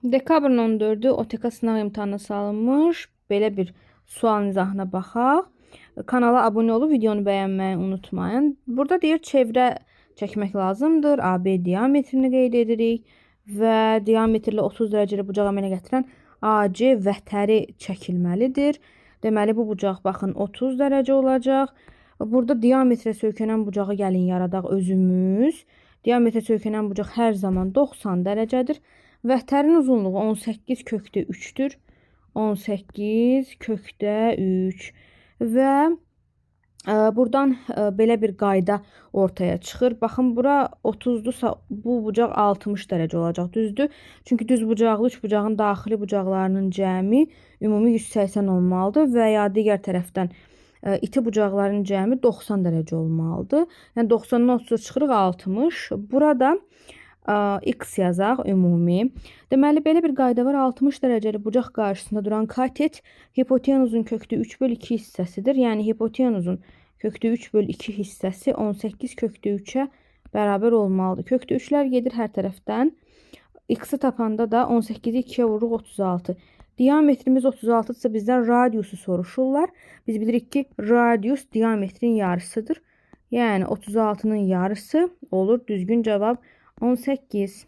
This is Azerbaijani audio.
Dekabrın 14-ü OTK sınaq imtahanına salınmış. Belə bir sualın izahına baxaq. Kanala abunə olub videonu bəyənməyi unutmayın. Burada deyir çevrə çəkmək lazımdır. AB diametrini qeyd edirik və diametrli 30 dərəcəli bucaq əmələ gətirən AC vətəri çəkilməlidir. Deməli bu bucaq baxın 30 dərəcə olacaq. Burada diametrə söykənən bucağı gəlin yaradaq özümüz. Diametrə söykənən bucaq hər zaman 90 dərəcədir. Vətərin uzunluğu 18 kökdə 3-dür. 18 kökdə 3 və buradan belə bir qayda ortaya çıxır. Baxın, bura 30-dursa bu bucaq 60 dərəcə olacaq, düzdür? Çünki düz bucaqlı üç bucağın daxili bucaqlarının cəmi ümumi 180 olmalıdır və ya digər tərəfdən iti bucaqların cəmi 90 dərəcə olmalıdır. Yəni 90-dan 30-a çıxırıq 60. Burada x yazaq ümumi. Deməli, belə bir qayda var. 60 dərəcəli bucaq qarşısında duran katet hipotenuzun kökdə 3 bölü 2 hissəsidir. Yəni hipotenuzun kökdə 3 bölü 2 hissəsi 18 kökdə 3-ə bərabər olmalıdır. Kökdə 3-lər gedir hər tərəfdən. X-i tapanda da 18-i 2-yə vururuq 36. Diametrimiz 36-dırsa bizdən radiusu soruşurlar. Biz bilirik ki, radius diametrin yarısıdır. Yəni 36-nın yarısı olur. Düzgün cavab 18.